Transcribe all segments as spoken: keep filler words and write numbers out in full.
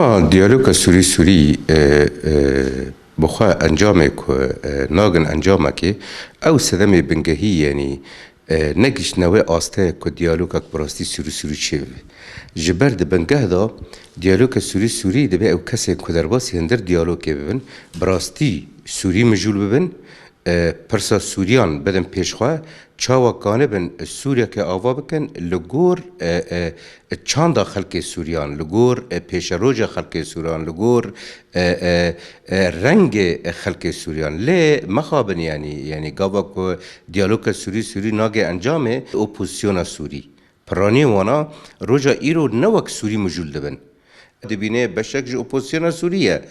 Ha, diyaloga Sûrî-Sûrî, e, e, bi xwe encamê ku, e, nagin encamekê, ew sedemê bingehî, yanî, e, negihiştine wê asteyê ku diyalogek bi rastî Sûrî-Sûrî çêbibe. Ji ber di bingeh de diyaloga Sûrî-Sûrî dibe ew kesên ku derbasî hindir diyalogê bibin, bi rastî Sûrî mijûl bibin, e, pirsa Sûriyan bidin pêş xwe, çawa kanibin Sûriyeke ava bikin li gor, e, e, çanda xelkê Sûriyan, li gor, e, pêşeroja xelkê Sûriyan, li gor, e, e, e, rengê xelkê Sûriyan. Lê mexabin, yanî, yanî gava ku diyaloga Sûrî-Sûrî nagê encamê, opozisyona Sûrî, piranî wana roja îro ne wek Sûrî mijûl dibin. Dibîne beşek ji opozisyona Sûrî ye.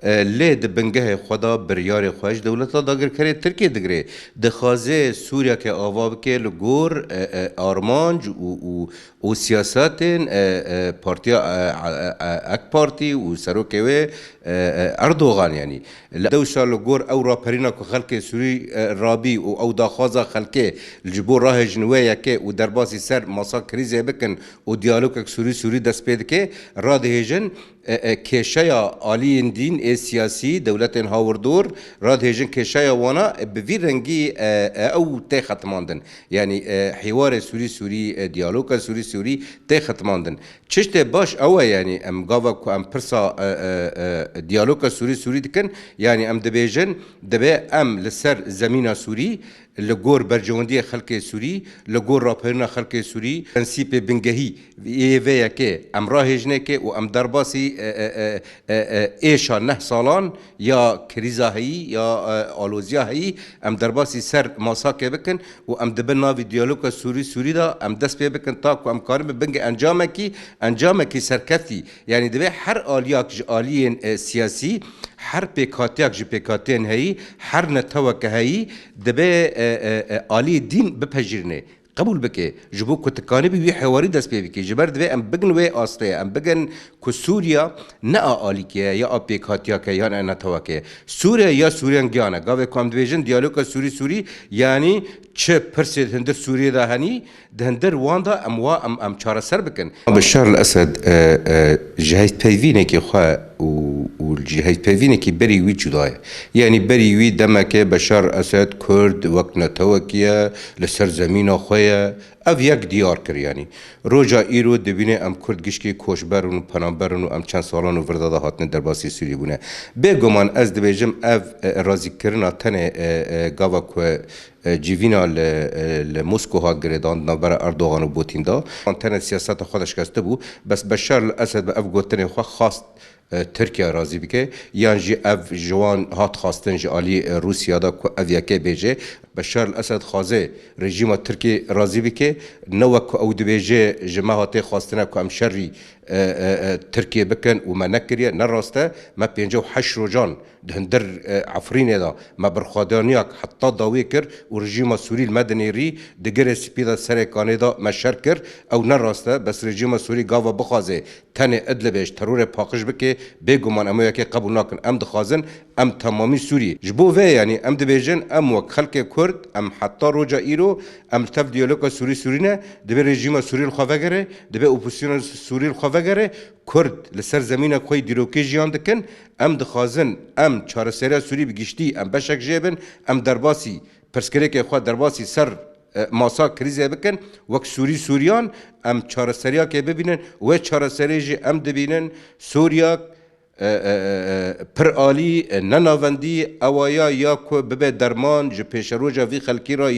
E, lê di bingehê xwe de biryarê xwe ji dewleta dagirkerê Tirkiyê digire. Dixwaze Sûriyeke ava bike li gor, e, e, armanc û, û, û siyasetên, e, e, partiya, e, e, e, AK Partî û serokê wê, e, e, Erdogan, yanî. Li dewsa li gor ew raperîna ku xelkê Sûrî, e, rabî û ew daxwaza xelkê ji bo rahêjin wê yekê û derbasî ser masa krîzê bikin û diyalogek Sûrî-Sûrî dest pê dike, radihêjin, e, e, kêşeya aliyên dîn ê siyasî, dewletên hawirdor, radihêjin kêşeya wana, e, bi vî rengî, e, e, ew tê xetimandin. Yanî, e, hîwarê Sûrî-Sûrî, e, diyaloga Sûrî-Sûrî tê xetimandin. Çiştê baş ew e, yanî em gava ku em pirsa, e, e, e, diyaloga Sûrî-Sûrî dikin, yanî em dibêjin, dibe em li ser zemîna Sûrî, li gor berjewendiyê xelkê Sûrî, li gor raperîna xelkê Sûrî, prensîpê bingehî yê vê yekê em rahêjinê ke û em derbasî, e, e, e, e, e, êşa neh salan ya krîza heyî, ya, e, aloziya heyî, em derbasî ser masakê bikin û em di bin navî diyaloga Sûrî-Sûrî de em dest pê bikin ta ku em karibin bingê encamekî, encamekî serkeftî. Yanî divê her aliyak ji aliyên, e, siyasî, her pêkhatiyak ji pêkhatiyên heyî, her neteweke heyî dibe, e, e, e, aliyê dîn bipejirîne, qebûl bike. Ji bo ku tu kanibî wî hewarî dest pê bikî. Ji ber divê em bigin wê astê, em bigin ku Sûriya ne a alîkê ye, ya a pêkhatiyake, yan a neteweke ye. Sûriya ya Sûriyan giyan e. Gavê ku em dibêjin diyaloga Sûrî-Sûrî, yanî çi pirsê di hundir Sûriyê de henî, di hundir wan de em wa, em, em çareser bikin. Beşar el Esed, e, e, ji hevpeyvînekî xwe û, û ji hevpeyvînekî berî wî cuda ye. Yanî berî wî demeke Beşar el Esed Kurd wek netewekî ye, li ser zemîna xwe ye. Ev yek diyar kir, yanî. Roja îro dibîne em Kurd gişkî koçber in û penaber in û em çend salan û vir de hatine derbasî Sûriyê bûne. Bêguman ez dibêjim ev, e, razîkirina tenê, e, e, gava ku, e, civîna li, e, li Moskow hat girêdan di navbera Erdogan û Putin de. An tenê siyaseta xwe de şikestibû, bes Beşar el Esed bi ev gotinê xwe xwest, e, Tirkiye razî bike, yan jî ev ji wan hat xwestin ji alî, e, Rûsya de ku ev yekê bêje. Beşar el Esed xwaze rejîma Tirkiyê razî bike, ne wek ku ew dibêje ji me hatê xwestine ku em şerî, e, e, e, Tirkiyê bikin û me nekiriye. Ne rast e, me pêncî û heşt rojan di hundir, e, Efrînê de me berxwedaniyak heta dawî kir û rejîma Sûrî li me dinêrî, di Girê Spî de serê kanê de me şer kir. Ew ne rast e, bes rejîma Sûrî gava bixwaze tenê Idlibê ji terorê paqij bike, bêguman em wê yekê qebûl nakin. Em dixwazin em temamî Sûriyê. Ji bo vê, yanî em dibêjin, em wek xelkê Kurd, em heta roja îro, em li tev diyaloga Sûrî-Sûrî ne, divê rejîma Sûrî li xwe vegere, divê opozisyona Sûrî li xwe vegere, Kurd li ser zemîna xwe yê dîrokê jiyan dikin, em dixwazin em çareseriya Sûrî bi giştî, em beşek jê bin, em derbasî pirsgirêkê xwe, derbasî ser, e, masa krîzê bikin, wek Sûrî Sûriyan em çareseriyakê bibînin, wê çareseriyê jî em dibînin Sûriyak, e, e, e, e, pir alî, e, ne navendî, ewa ya, ya ku bibe derman ji pêşeroja vî xelkî re,